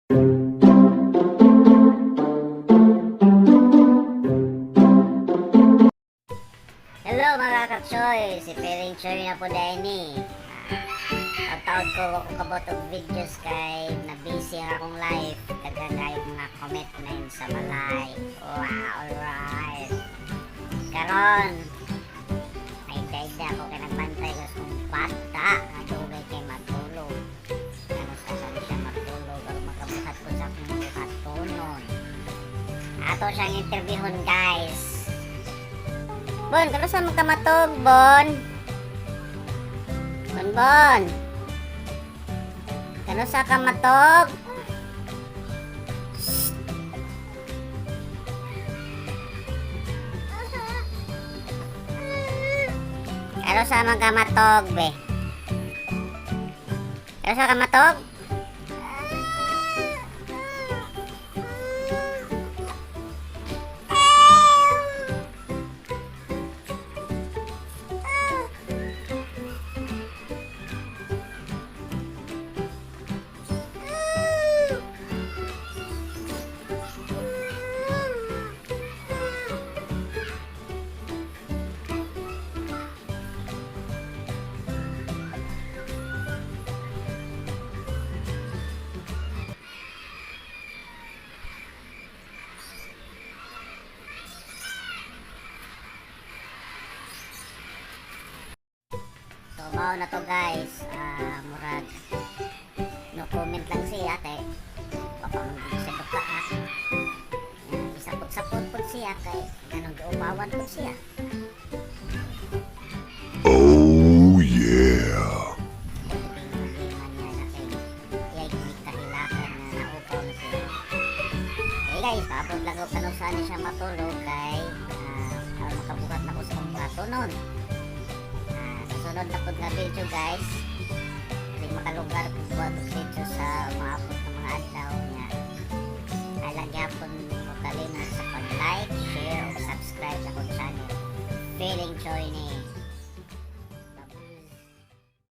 Hello, mga kakchoy! Si Feeling Choy na po dahil ni. Ang taon ko ako kabot og videos kay na busy ang akong life. Daghan kayo mga commitment sa balay. Wow, alright. Karon, ay dayda ako kay nagbantay ko sa akong bata nga dugay kay matulog. Ano sa saan siya matulog aron makabuhat ko sa akong buhatonon. Ato siyang interviewon, guys. Bon, kanus-a man ka matog, Bon? Bon, Bon. Kanus-a ka matog? Shh. Kanus-a man ka matog, be? Kanus-a ka matog? So, mao na to, guys. Ah, murag no comment lang siya kay papamangin siya duka ha. Isapot-sapot po siya kay anong giupawan po siya. Oh yeah. Ito yung problema niya na kay iyay kahilakan na naupaw na siya. Okay guys, paabot lang ko kanus-a ni siya matulog kay aron makabuhat na ko sa akong buhatonon. Ah, sa sunod na pud nga video, guys, dili makalugar kung buhat og video sa maabot ng mga adlaw.